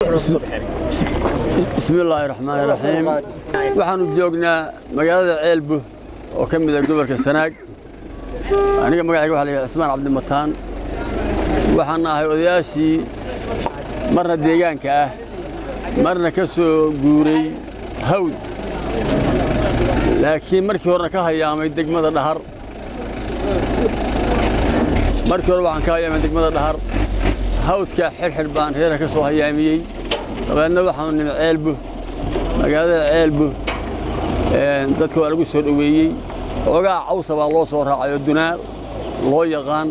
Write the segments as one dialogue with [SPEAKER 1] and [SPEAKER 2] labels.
[SPEAKER 1] Bismi illaahi raxmaani raxiim. Waxaannu joognaa magaalada Ceelbu oo ka mid ah gobolka Sanaag. Aniga magacayga waxa la yidhaha Cismaan Cabdimataan. Waxaan ahay odayaashii marna deegaanka ah, marna ka soo guuray Hawd, laakiin markii horena ka hayaamay degmada Dhahar. Markii hore waxaan ka hayaamay degmada Dhahar. Hawdka Xirxidh baan reera ka soo hayaamiyey. Dabeedna waxaanu nimi Ceelbu, magaalada Ceelbu. Dadka waa lagu soo dhoweeyey. Xoogaa cawsa baa loo soo raacay oo dunaa loo yaqaan.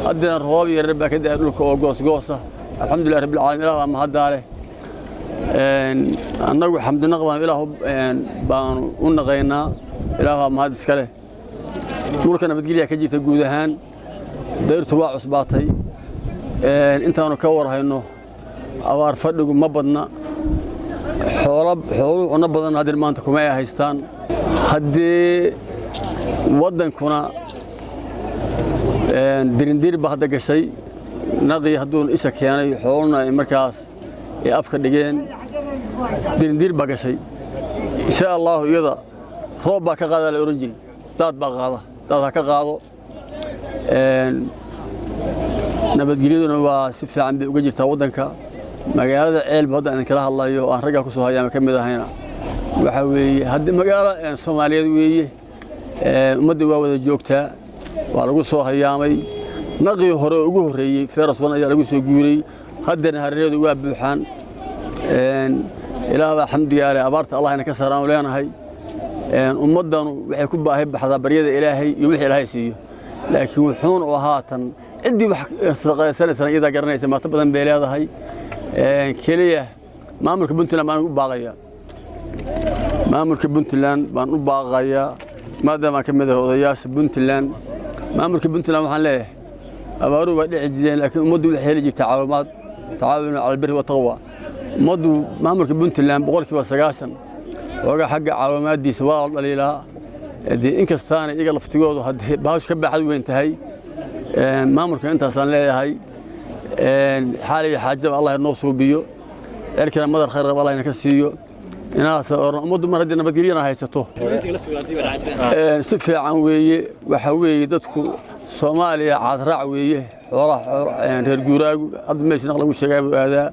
[SPEAKER 1] Haddana roobab yaryar baa ka da'ay dhulka oo goosgoosa. Alxamdulilah rabbil caalamiin, Ilaah baa mahaddaa leh. Annagu xamdinaq baan Ilaah baanu u naqaynaa. Ilaah baa mahad iska leh. Dhulka nabadgelyaa ka jirta guud ahaan. Dayrtu waa cusbaatay. Intaannu ka war hayno, abaar fadhigu ma badna. Xooluhu cunno badan haddii maanta kuma ay haystaan. Haddii waddankuna dirindiir ba hadda gashay, naqii hadduu isha keenay, xooluna ay markaas ay afka dhigeen, dirindiir baa gashay. Insha Allahu iyada roob baa ka qaadaa la odhan jiri, daad baa qaada, daad ha ka qaado. Nabadgelyaduna waa si fiican bay uga jirtaa waddanka. Magaalada Ceelba hadda idinkala hadlayo oo aan raggaa ku soo hayaama ka mid ahayna, waxaa weeye haddii magaalo Soomaaliyeed weeye. Ummadda waa wada joogtaa, waa lagu soo hayaamay. Naqii hore oo ugu horreeyey feraswan ayaa lagu soo guuray. Haddana hareereedu waa buuxaan. Ilaah baa xamdigaa leh. Abaarta Allah ina ka saaraanu leenahay. Ummaddanu waxay ku baahi baxdaa baryada Ilaahay iyo wixii Ilaahay siiyo, laakiin wuxuun oo haatan ciddii wax sadaqaysanaysana iyadaa garanaysa. Maato badan bay leedahay. Keliya maamulka Puntland baan u baaqayaa, maamulka Puntland baan u baaqayaa, maadaama ka mid ah odayaasha Puntland. Maamulka Puntland waxaan leeyahay, abaaruhu waa dhici jireen, laakiin ummaddu waxay heli jirtay caawimaad, tacaawunu cala albiri wataqwa. Ummaddu maamulka Puntland 90% xoogaa xagga caawimaaddiisa waa la dhaliilaa. Dee inkastaana iyaga laftigoodu haddii bahashu ka baaxad weyn tahay. Maamulka intaasaan leeyahay. Xaal iyo xaajaba Allah inoo suubiyo, cirkana madar khayr qaba Allah ina ka siiyo. Inaas oran ummaddu mar haddii nabadgelyana haysato si fiican weeye. Waxa weeye dadku Soomaaliya caadraac weeye. Xoolaha reer guuraagu hadda meesha naq lagu sheegaa buu aadaa,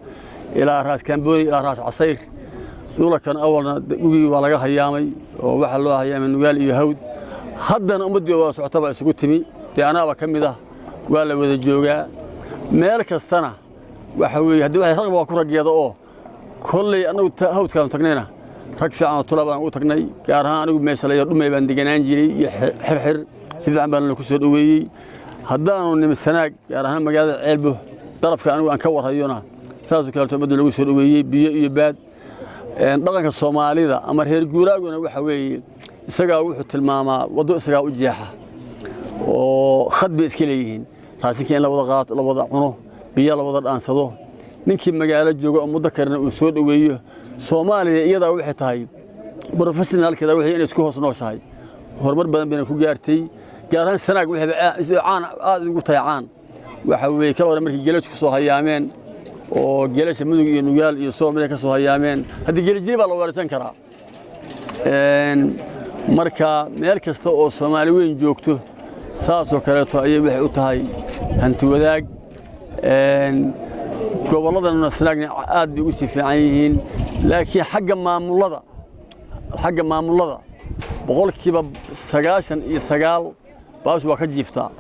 [SPEAKER 1] ilaa Raas Kambooni, ilaa Raas Casayr. Dhulakan awalna dhugii waa laga hayaamay oo waxaa loo hayaamay Nugaal iyo Hawd. Haddana ummaddii wada socota baa isugu timi. Dee anaaba ka mid ah, waa la wada joogaa meel kastana. Waxa weeye haddii waxay raqba waa ku raggeeda oo kolley annagu hawdkaanu tagnayna rag fiican oo tula baan ugu tagnay. Gaar ahaan anigu meesha la Dhumay baan deganaan jiray iyo Xirxir. Si fiican baan la ku soo dhoweeyey. Haddaanu nimi Sanaag, gaar ahaan magaalada Ceelbo, darafka anigu aan ka warhayona, saasoo kaleeto ummadda lagu soo dhoweeyey biyo iyo baad. Dhaqanka Soomaalida ama reer guuraaguna waxa weeye isagaa wuxuu tilmaamaa waddo, isagaa u jeexa oo khad bay iska leeyihiin. Raashinka in la wada qaato, la wada cuno, biyo la wada dhaansado, ninkii magaalo jooga oo muddo karina uu soo dhoweeyo. Soomaaliya iyadaa waxay tahay professionalkeeda waxay inay isku hoos nooshahay. Horumar badan bayna ku gaartay. Gaar ahaan Sanaag waxay caan aad ugu tahay. Caan waxa weeye kala hore markii geelashu ku soo hayaameen oo geelasha Mudug iyo Nugaal iyo Sool ka soo hayaameen, haddii geelijiri baa la weerarsan karaa. Marka meel kasta oo Soomaali weyn joogto saasoo kaleeto ayay waxay u tahay hanti wadaag. Gobolladana Sanaagna aad bay ugu sii fiican yihiin, laakiin xagga maamullada 99% baashu waa ka jiiftaa.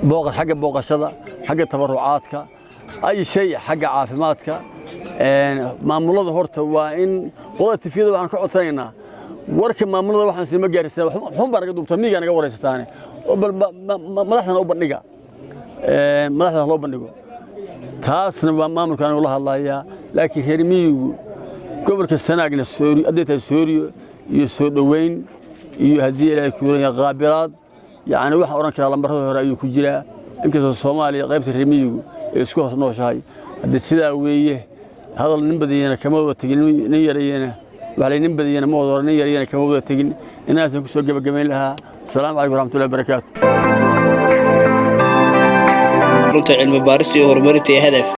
[SPEAKER 1] Booqa xagga booqashada, xagga tabarucaadka, ay shay, xagga caafimaadka. Maamullada horta waa in qolada TV-yada waxaan ka codsanaynaa warka maamullada waxaan siima gaarsiinaa. Xun baa naga duubta, miigaa naga wareysataane oo bal madaxdana u bandhiga, madaxda loo bandhigo. Taasna waa maamulka anigu la hadlayaa. Laakiin reer miyigu gobolka Sanaagna hadday tahay sooriyo iyo soo dhoweyn iyo haddii Ilaahay kuuran yahay qaabilaad, yacni waxaan odhan karaa lambarada hore ayuu ku jiraa, inkastoo Soomaaliya qaybta reer miyigu ay isku hoos nooshahay. Haddii sidaa weeye, hadal nin badiyena kama wada tegin, nin yarayena waxa la nin badiyena ma wada hore, nin yarayena kama wada tegin. Inaasaan ku soo gebagabayn lahaa. Asalaamu calaykum waraxmatullahi wabarakaatu.
[SPEAKER 2] Xarunta cilmi baaris iyo horumarinta ee Hadaf.